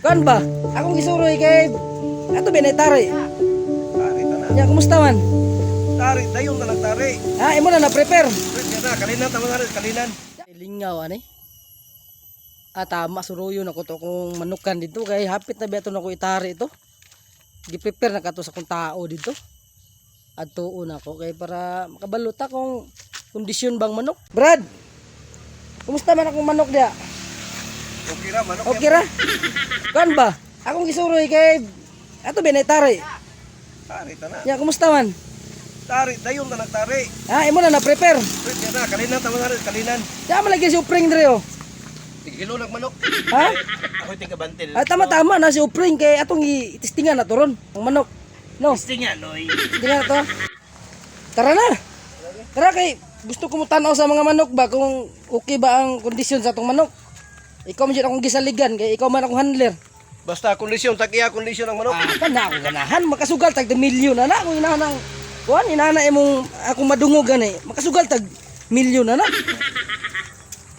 Kuan ba? Akong gisuroy kay ato binay tari. Tari ta na. Nya kumusta man? Tari, dayon na lang tari. Ah, imo na na-prepare. Pwede na, kalinan tama na rin, kalinan. Lingaw ani. Ah, tama suruyo na ko to kung manukan dito kay hapit na biya to na ko itari ito. Gi-prepare na kato sa kong tao dito. Adtuon ako kay para makabalota kung kondisyon bang manok. Brad. Kumusta man akong manok diya? Okay ra, manok. Okay ra? Kuan ba? Akong gisuroy kay ato binay tari. Tari ta na. Nya kumusta man? Tari, dayon na lang tari. Ah, imo na na-prepare. Pwede na, kalinan tama na rin, kalinan. Diya man lagi si Upring dire oh. Tigilo nag manok. Ha? Ako tigabantil. Ah, tama-tama na si Upring kay atong i-testingan na to ron ang manok. No. Tinga, noy. Testingan na to. Tara na. Tara kay gusto ko mo tanaw sa mga manok ba kung okay ba ang kondisyon sa atong manok. Ikaw man jud akong gisaligan kay ikaw man akong handler. Basta kondisyon, takiya kondisyon ang manok. Ah, kana ako ganahan makasugal tag milyon na na kung inahan ang kuan inana imong akong madungog gani makasugal tag milyon na na.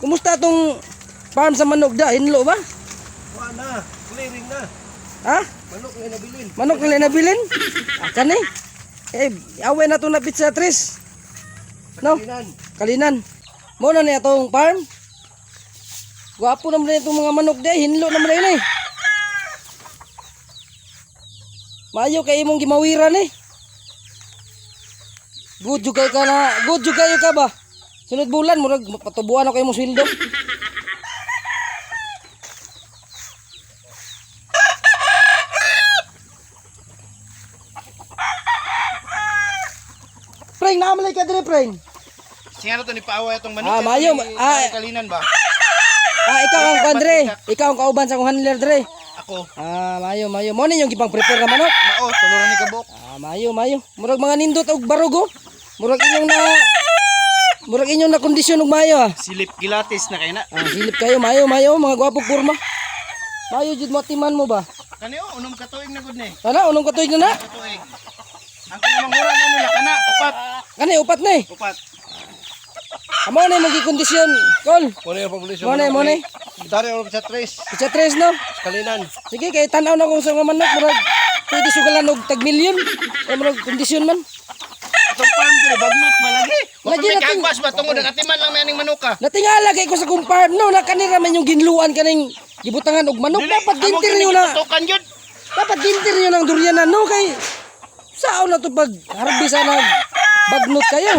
Kumusta atong farm sa manok da hinlo ba? Wa na, clearing na. Ha? Manok nga nabilin. Manok nila nabilin? Ah, kani. Eh, awe na to na pizza tres. No, Kalinan. kalinan. Mo na niya tong farm. Gwapo naman rin itong mga manok di, hinlo naman rin eh. Maayo kay imong gimawiran eh. Good jud kay ka na, good jud kayo ka ba? Sunod bulan murag patubuan ako imong sweldo. Preng, naamalay ka dire, preng. Singa na to ni paaway atong manok. Ah, maayo. Ah, Kalinan ba? Ah, ikaw ang kuan dre. Ikaw ang kauban sa akong handler dre. Ako. Ah, mayo, mayo. Mo ni yung gipang prepare na manok. Mao, tuluran ni kabok. Ah, mayo, mayo. Murag mga nindot og barog oh. Murag inyong na Murag inyong na kondisyon og mayo ah. Silip gilatis na kay na. Ah, silip kayo, mayo, mayo, mga gwapo kurma. Mayo jud mo timan mo ba? Kani oh, unom ka tuig na gud ni. Ana, unong katuig na na. Katuig. Ang kinamanghuran na nila kana upat. Kani upat na eh. Upat. Amo na imong gikondisyon, Kol. Muna yung populasyon. Mo na, mo na. Tari ang sa tres. Pizza tres no. Kalinan. Sige, kay tan-aw na kung sa mga manok murag pwede sugalan og tag milyon. Eh murag kondisyon man. Atong farm dire bagnot malagi. Lagi Lagi natin- kagpas ba tungod nakatiman lang may aning manuka. Natingala kay ko sa kong farm no, na kanira man yung ginluan kaning gibutangan og manok. Dapat gintiryo na. Tukan jud. Dapat gintiryo ng duryanan no kay saon na to pag harvest na bagnot kayo.